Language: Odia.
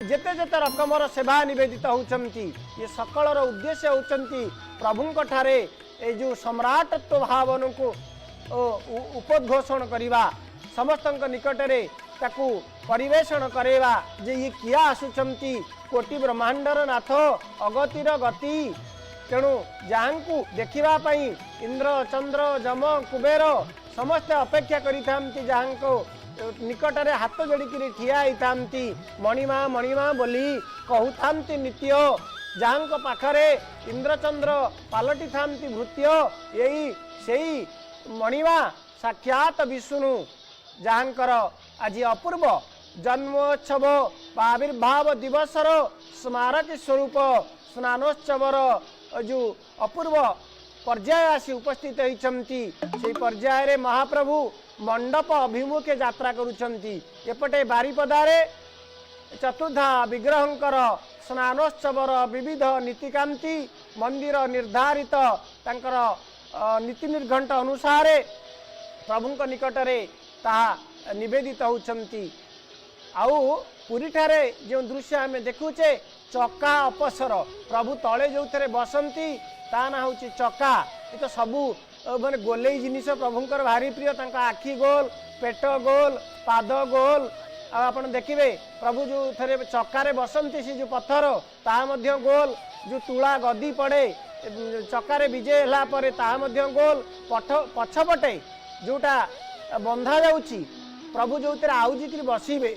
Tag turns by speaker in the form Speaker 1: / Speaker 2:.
Speaker 1: ଯେତେ ଯେତେ ରକମର ସେବା ନିବେଦିତ ହେଉଛନ୍ତି। ଏ ସକଳର ଉଦ୍ଦେଶ୍ୟ ହେଉଛନ୍ତି ପ୍ରଭୁଙ୍କ ଠାରେ ଏଇ ଯେଉଁ ସମ୍ରାଟତ୍ୱ ଭାବନକୁ ଉପଦ୍ଘୋଷଣ କରିବା, ସମସ୍ତଙ୍କ ନିକଟରେ ତାକୁ ପରିବେଷଣ କରାଇବା ଯେ ଇଏ କିଏ ଆସୁଛନ୍ତି, କୋଟି ବ୍ରହ୍ମାଣ୍ଡର ନାଥ, ଅଗତିର ଗତି। ତେଣୁ ଯାହାଙ୍କୁ ଦେଖିବା ପାଇଁ ଇନ୍ଦ୍ର, ଚନ୍ଦ୍ର, ଯମ, କୁବେର ସମସ୍ତେ ଅପେକ୍ଷା କରିଥାନ୍ତି, ଯାହାଙ୍କ ନିକଟରେ ହାତ ଯୋଡ଼ିକିରି ଠିଆ ହେଇଥାନ୍ତି, ମଣିମା ମଣିମା ବୋଲି କହୁଥାନ୍ତି ନିତ୍ୟ, ଯାହାଙ୍କ ପାଖରେ ଇନ୍ଦ୍ରଚନ୍ଦ୍ର ପାଲଟିଥାନ୍ତି ଭୃତ୍ୟ, ଏଇ ସେଇ ମଣିମା ସାକ୍ଷାତ ବିଷ୍ଣୁ, ଯାହାଙ୍କର ଆଜି ଅପୂର୍ବ ଜନ୍ମୋତ୍ସବ ବା ଆବିର୍ଭାବ ଦିବସର ସ୍ମାରକୀ ସ୍ୱରୂପ ସ୍ନାନୋତ୍ସବର ଯେଉଁ ଅପୂର୍ବ ପର୍ଯ୍ୟାୟ ଆସି ଉପସ୍ଥିତ ହୋଇଛନ୍ତି। ସେଇ ପର୍ଯ୍ୟାୟରେ ମହାପ୍ରଭୁ ମଣ୍ଡପ ଅଭିମୁଖେ ଯାତ୍ରା କରୁଛନ୍ତି। ଏପଟେ ବାରିପଦାରେ ଚତୁର୍ଦ୍ଧା ବିଗ୍ରହଙ୍କର ସ୍ନାନୋତ୍ସବର ବିବିଧ ନୀତିକାନ୍ତି ମନ୍ଦିର ନିର୍ଦ୍ଧାରିତ ତାଙ୍କର ନୀତି ନିର୍ଘଣ୍ଟ ଅନୁସାରେ ପ୍ରଭୁଙ୍କ ନିକଟରେ ତାହା ନିବେଦିତ ହେଉଛନ୍ତି। ଆଉ ପୁରୀଠାରେ ଯେଉଁ ଦୃଶ୍ୟ ଆମେ ଦେଖୁଛେ, ଚକା ଅପସର, ପ୍ରଭୁ ତଳେ ଯେଉଁଥିରେ ବସନ୍ତି ତା ନାଁ ହେଉଛି ଚକା। ଏ ତ ସବୁ ମାନେ ଗୋଲେଇ ଜିନିଷ ପ୍ରଭୁଙ୍କର ଭାରି ପ୍ରିୟ। ତାଙ୍କ ଆଖି ଗୋଲ, ପେଟ ଗୋଲ, ପାଦ ଗୋଲ। ଆଉ ଆପଣ ଦେଖିବେ ପ୍ରଭୁ ଯେଉଁଥିରେ ଚକାରେ ବସନ୍ତି ସେ ଯେଉଁ ପଥର ତାହା ମଧ୍ୟ ଗୋଲ, ଯେଉଁ ତୁଳା ଗଦି ପଡ଼େ ଚକାରେ ବିଜେ ହେଲା ପରେ ତାହା ମଧ୍ୟ ଗୋଲ, ପଛପଟେ ଯେଉଁଟା ବନ୍ଧା ଯାଉଛି ପ୍ରଭୁ ଯେଉଁଥିରେ ଆଉଜିକିରି ବସିବେ